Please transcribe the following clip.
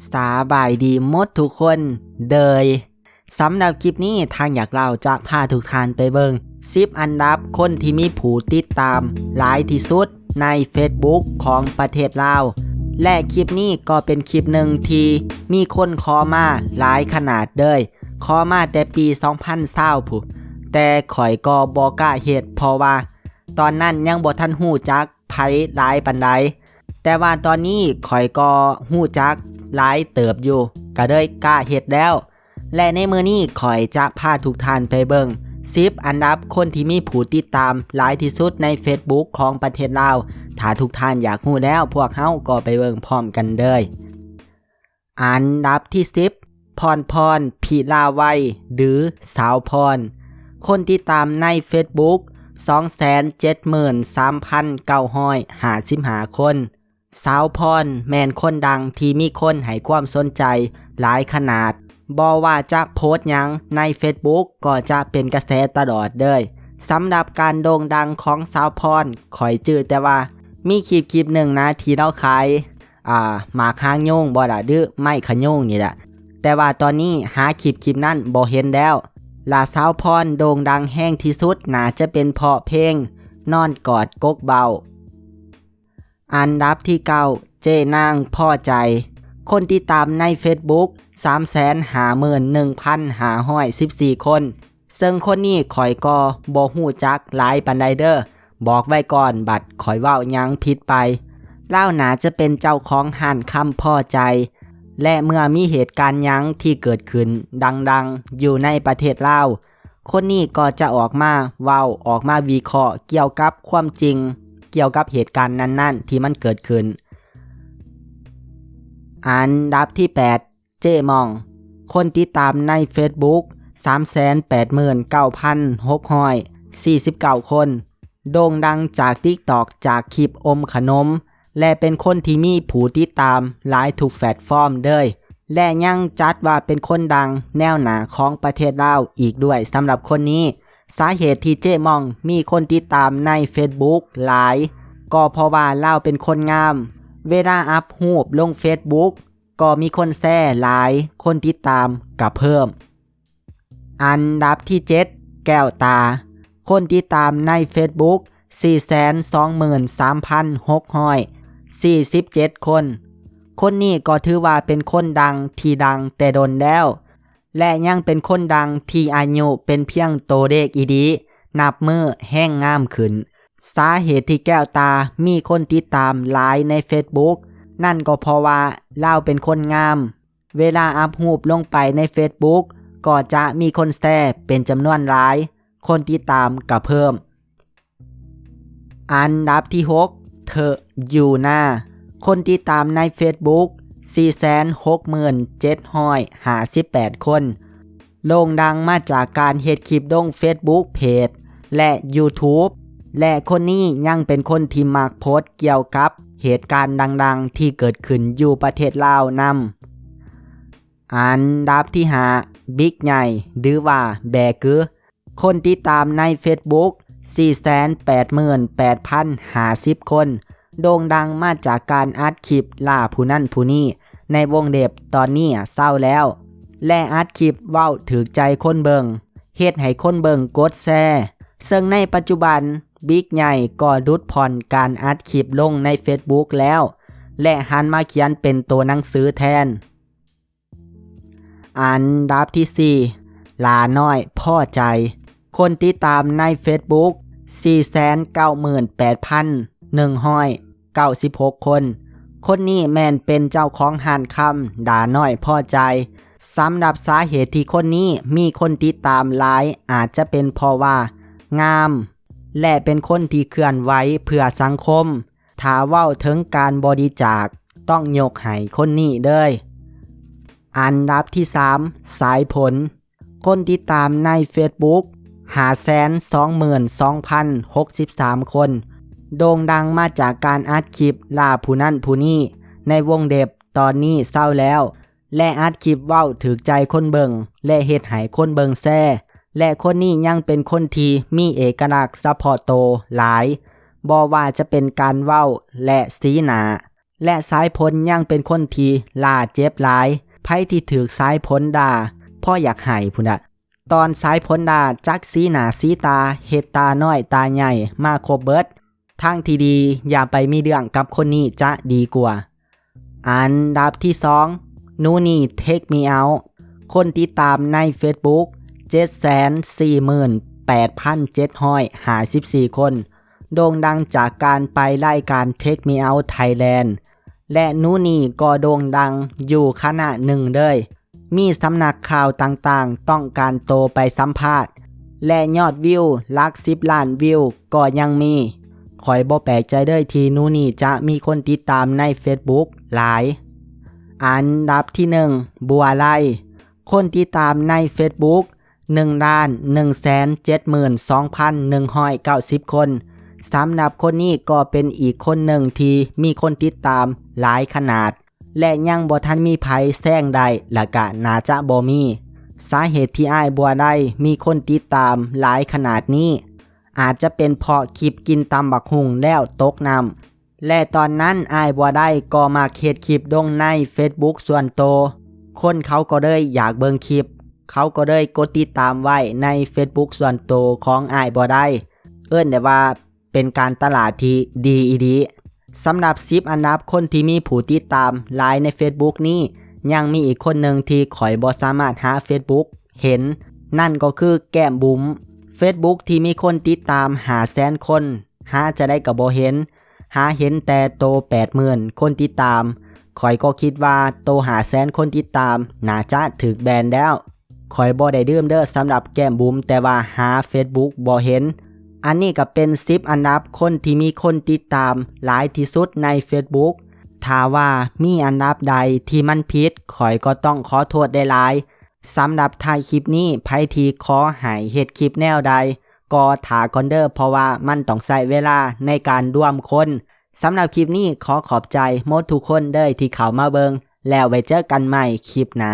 ສະບາຍດີໝົດທຸກຄົນເດີຍ. ສຳລັບຄລິບນີ້ ທາງຢາກລາວຈະພາທຸກທ່ານໄປເບິ່ງສິບອັນດັບຄົນທີ່ມີຜູ້ຕິດຕາມຫຼາຍທີ່ສຸດໃນເຟສບຸກຂອງປະເທດລາວ ແລະ ຄລິບນີ້ກໍເປັນຄລິບໜຶ່ງທີ່ມີຄົນຂໍມາຫຼາຍຂະໜາດເລີຍ, ຂໍມາແຕ່ປີສອງພັນຊາວພຸ້ນ, ແຕ່ຂ້ອຍກໍບໍ່ກ້າເຮັດ ເພາະວ່າຕອນນັ້ນຍັງບໍ່ທັນຮູ້ຈັກ ໃຜຫຼາຍປານໃດ, ແຕ່ວ່າຕອນນີ້ຂ້ອຍກໍຮູ້ຈັກຫຼາຍເຕີບຢູ່ ກໍເລີຍກ້າເຮັດແລ້ວ. ແລະ ໃນມື້ນີ້ຂ້ອຍຈະພາທຸກທ່ານໄປເບິ່ງສິບອັນດັບຄົນທີ່ມີຜູ້ຕິດຕາມຫຼາຍທີ່ສຸດໃນເຟສບຸກຂອງປະເທດລາວ. ຖ້າທຸກທ່ານຢາກຮູ້ແລ້ວ ພວກເຮົາກໍໄປເບິ່ງພ້ອມກັນເລີຍ. ອັນດັບທີສິບ ພອນພອນ ພິລາໄວ ຫຼື ສາວພອນ, ຄົນຕິດຕາມໃນເຟສບຸກ ສອງແສນເຈັດໝື່ນສາມພັນເກົ້າຮ້ອຍຫ້າສິບຫ້າຄົນ. ສາວພອນແມ່ນຄົນດັງທີ່ມີຄົນໃຫ້ຄວາມສົນໃຈຫຼາຍຂະໜາດ, ບໍ່ວ່າຈະໂພສຫຍັງໃນເຟສບຸກກໍຈະເປັນກະແສຕະຫຼອດເລີຍ. ສຳລັບການໂດ່ງດັງຂອງສາວພອນ ຂ້ອຍຈື່ແຕ່ວ່າມີຄລິບຄລິບໜຶ່ງນະ ທີ່ລາວຂາຍ ອ່າ ໝາກຫາງຍູງບໍ່ລະ ຫຼື ໄມ້ຂະຍູງນີ້ລະ, ແຕ່ວ່າຕອນນີ້ຫາຄລິບຄລິບນັ້ນບໍ່ເຫັນແລ້ວ. ລະສາວພອນໂດ່ງດັງແຮງທີ່ສຸດ ໜ້າຈະເປັນເພາະເພງນອນກອດກົກເບົາ. ອັນດັບທີເກົ້າ ເຈ້ນາງພໍໃຈ, ຄົນຕິດຕາມໃນເຟສບຸກ ສາມແສນຫ້າໝື່ນໜຶ່ງພັນຫ້າຮ້ອຍສິບສີ່ຄົນ. ເຊິ່ງຄົນນີ້ຂ້ອຍກໍບໍ່ຮູ້ຈັກຫຼາຍປານໃດເດີ້ ບອກໄວ້ກ່ອນ ບັດຂ້ອຍເວົ້າຫຍັງຜິດໄປ. ລາວໜ້າຈະເປັນເຈົ້າຂອງຮ້ານຄຳພໍໃຈ ແລະ ເມື່ອມີເຫດການຫຍັງທີ່ເກີດຂຶ້ນດັງໆຢູ່ໃນປະເທດລາວ, ຄົນນີ້ກໍຈະອອກມາເວົ້າ, ອອກມາວິເຄາະກ່ຽວກັບຄວາມຈິງ ກ່ຽວກັບເຫດການນັ້ນໆທີ່ມັນເກີດຂຶ້ນ. ອັນດັບທີແປດ ເຈ້ມ່ອງ, ຄົນຕິດຕາມໃນເຟສບຸກ ສາມແສນແປດໝື່ນເກົ້າພັນຫົກຮ້ອຍສີ່ສິບເກົ້າຄົນ, ໂດ່ງດັງຈາກຕິກຕັອກ ຈາກຄລິບອົມຂະໜົມ ແລະ ເປັນຄົນທີ່ມີຜູ້ຕິດຕາມຫຼາຍທຸກແພລດຟອມເລີຍ ແລະ ຍັງຈັດວ່າເປັນຄົນດັງແນວໜ້າຂອງປະເທດລາວອີກດ້ວຍ. ສຳລັບຄົນນີ້ ສາເຫດທີ່ເຈ້ມ່ອງມີຄົນຕິດຕາມໃນເຟສບຸກຫຼາຍ ກໍເພາະວ່າລາວເປັນຄົນງາມ, ເວລາອັບຮູບລົງເຟສບຸກ ກໍມີຄົນແຊຫຼາຍ, ຄົນຕິດຕາມກໍເພີ່ມ. ອັນດັບທີເຈັດ ແກ້ວຕາ, ຄົນຕິດຕາມໃນເຟສບຸກ ສີ່ແສນສອງໝື່ນສາມພັນຫົກຮ້ອຍສີ່ສິບເຈັດຄົນ. ຄົນນີ້ກໍຖືວ່າເປັນຄົນດັງທີ່ດັງແຕ່ດົນແລ້ວ ແລະ ຍັງເປັນຄົນດັງທີ່ອາຍຸເປັນພຽງໂຕເລກອີ່ຫຼີ, ນັບມື້ແຮ່ງງາມຂຶ້ນ. ສາເຫດທີ່ແກ້ວຕາມີຄົນຕິດຕາມຫຼາຍໃນເຟສບຸກ ນັ້ນກໍເພາະວ່າລາວເປັນຄົນງາມ, ເວລາອັບຮູບລົງໄປໃນເຟສບຸກ ກໍຈະມີຄົນແຊເປັນຈຳນວນຫຼາຍ, ຄົນຕິດຕາມກໍເພີ່ມ. ອັນດັບທີຫົກ ເທີຢູ່ນາ, ຄົນຕິດຕາມໃນເຟສບຸກ ສີ່ແສນຫົກໝື່ນເຈັດຮ້ອຍຫ້າສິບແປດຄົນ. ໂດ່ງດັງມາຈາກການເຮັດຄລິບລົງເຟສບຸກເພຈ ແລະ ຢູທູບ ແລະ ຄົນນີ້ຍັງເປັນຄົນທີ່ມັກໂພສກ່ຽວກັບເຫດການດັງໆທີ່ເກີດຂຶ້ນຢູ່ປະເທດລາວນຳ. ອັນດັບທີຫ້າ ບິກໃຫຍ່ ຫຼືວ່າແບກື, ຄົນຕິດຕາມໃນເຟສບຸກ ສີ່ແສນແປດໝື່ນແປດພັນຫ້າສິບຄົນ. ໂດ່ງດັງມາຈາກການອັດຄລິບລ່າຜູ້ນັ້ນຜູ້ນີ້ ໃນວົງເລັບຕອນນີ້ເຊົາແລ້ວ ແລະ ອັດຄລິບເວົ້າຖືກໃຈຄົນເບິ່ງ, ເຮັດໃຫ້ຄົນເບິ່ງກົດແຊ. ເຊິ່ງໃນປັດຈຸບັນ ບິກໃຫຍ່ກໍຫຼຸດຜ່ອນການອັດຄລິບລົງໃນເຟສບຸກແລ້ວ ແລະ ຫັນມາຂຽນເປັນໂຕໜັງສືແທນ. ອັນດັບທີສີ່ ຫຼ້ານ້ອຍພໍໃຈ, ຄົນຕິດຕາມໃນເຟສບຸກ ສີ່ແສນເກົ້າໝື່ນແປດພັນໜຶ່ງຮ້ອຍເກົ້າສິບຫົກຄົນ. ຄົນນີ້ແມ່ນເປັນເຈົ້າຂອງຮ້ານຄຳຫຼ້ານ້ອຍພໍໃຈ. ສຳລັບສາເຫດທີ່ຄົນນີ້ມີຄົນຕິດຕາມຫຼາຍ ອາດຈະເປັນເພາະວ່າງາມ ແລະ ເປັນຄົນທີ່ເຄື່ອນໄຫວເພື່ອສັງຄົມ. ຖ້າເວົ້າເຖິງການບໍລິຈາກ ຕ້ອງຍົກໃຫ້ຄົນນີ້ເລີຍ. ອັນດັບທີສາມ ສາຍຝົນ, ຄົນຕິດຕາມໃນເຟສບຸກ ຫ້າແສນສອງໝື່ນສອງພັນຫົກສິບສາມຄົນ. ໂດ່ງດັງມາຈາກການອັດຄລິບລ່າຜູ້ນັ້ນຜູ້ນີ້ ໃນວົງເລັບຕອນນີ້ເຊົາແລ້ວ ແລະ ອັດຄລິບເວົ້າຖືກໃຈຄົນເບິ່ງ ແລະ ເຮັດໃຫ້ຄົນເບິ່ງແຊ. ແລະ ຄົນນີ້ຍັງເປັນຄົນທີ່ມີເອກະລັກສະເພາະໂຕຫຼາຍ, ບໍ່ວ່າຈະເປັນການເວົ້າ ແລະ ສີໜ້າ, ແລະ ສາຍຝົນຍັງເປັນຄົນທີ່ຫຼ້າເຈັບຫຼາຍ. ໃຜທີ່ຖືກສາຍຝົນດ່າ ພໍຢາກໄຫ້ພຸ້ນນະ. ຕອນສາຍຝົນດ່າ ຈັກສີໜ້າສີຕາ ເຮັດຕານ້ອຍຕາໃຫຍ່ ມາຄົບເບິດ. ທາງທີ່ດີ ຢ່າໄປມີເລື່ອງກັບຄົນນີ້ຈະດີກວ່າ. ອັນດັບທີສອງ ໜູນີ່ Take Me Out ຄົນຕິດຕາມໃນ Facebook ເຈັດແສນສີ່ໝື່ນແປດພັນເຈັດຮ້ອຍຫ້າສິບສີ່ຄົນ ໂດ່ງດັງຈາກການໄປລາຍການ Take Me Out Thailand ແລະ ໜູນີ່ກໍໂດ່ງດັງຢູ່ຄະນະໜຶ່ງເລີຍ. ມີສຳນັກຂ່າວຕ່າງໆຕ້ອງການໂຕໄປສຳພາດ ແລະ ຍອດວິວຫຼັກສິບລ້ານວິວກໍຍັງມີ. ຂ້ອຍບໍ່ແປກໃຈເລີຍທີ່ໜູນີ່ຈະມີຄົນຕິດຕາມໃນ Facebook ຫຼາຍ. ອັນດັບທີໜຶ່ງ ບົວໄລ ຄົນຕິດຕາມໃນ Facebook ໜຶ່ງລ້ານໜຶ່ງແສນເຈັດໝື່ນສອງພັນໜຶ່ງຮ້ອຍເກົ້າສິບຄົນ. ສຳລັບຄົນນີ້ກໍເປັນອີກຄົນໜຶ່ງທີ່ມີຄົນຕິດຕາມຫຼາຍຂະໜາດ ແລະ ຍັງບໍ່ທັນມີໃຜແຊງໄດ້ ແລະ ກະໜ້າຈະບໍ່ມີ. ສາເຫດທີ່ອ້າຍບົວໄລມີຄົນຕິດຕາມຫຼາຍຂະໜາດນີ້ ອາດຈະເປັນເພາະຄລິບກິນຕຳບັກຫຸ່ງແລ້ວຕົກນ້ຳ ແລະ ຕອນນັ້ນອ້າຍບົວໄລກໍມັກເຮັດຄລິບລົງໃນ Facebook ສ່ວນໂຕ ຄົນເຂົາກໍເລີຍຢາກເບິ່ງຄລິບ ເຂົາກໍເລີຍກົດຕິດຕາມໄວ້ໃນ Facebook ສ່ວນໂຕຂອງອ້າຍບົວໄລ. ເອີ້ນໄດ້ວ່າ ເປັນການຕະຫຼາດທີ່ດີອີ່ຫຼີ. ສຳລັບສິບອັນດັບຄົນທີ່ມີຜູ້ຕິດຕາມຫຼາຍໃນ Facebook ນີ້ ຍັງມີອີກຄົນໜຶ່ງທີ່ຂ້ອຍບໍ່ສາມາດຫາ Facebook ເຫັນ, ນັ້ນກໍຄືແກ້ມບຸ້ມ. Facebook ທີ່ມີຄົນຕິດຕາມຫ້າແສນຄົນ ຫາຈະໄດ້ກໍບໍ່ເຫັນ, ຫາເຫັນແຕ່ໂຕແປດໝື່ນຄົນຕິດຕາມ. ຂ້ອຍກໍຄິດວ່າໂຕຫ້າແສນຄົນຕິດຕາມໜ້າຈະຖືກແບນແລ້ວ. ຂ້ອຍບໍ່ໄດ້ດື່ມເດີສຳລັບແກ້ມບຸ້ມ ແຕ່ວ່າຫາ Facebook ບໍ່ເຫັນ. ອັນນີ້ກໍເປັນສິບອັນດັບຄົນທີ່ມີຄົນຕິດຕາມຫຼາຍທີ່ສຸດໃນ Facebook. ຖ້າວ່າມີອັນດັບໃດທີ່ມັນຜິດ ຂ້ອຍກໍຕ້ອງຂໍໂທດຫຼາຍໆ. ສຳລັບທ້າຍຄລິບນີ້ ໃຜທີ່ຂໍໃຫ້ເຮັດຄລິບແນວໃດ ກໍຖ້າກ່ອນເດີ ເພາະວ່າມັນຕ້ອງໃຊ້ເວລາໃນການລວມຄົນ. ສຳລັບຄລິບນີ້ ຂໍຂອບໃຈໝົດທຸກຄົນເດີທີ່ເຂົ້າມາເບິ່ງ ແລ້ວໄວ້ເຈີກັນໃໝ່ຄລິບໜ້າ.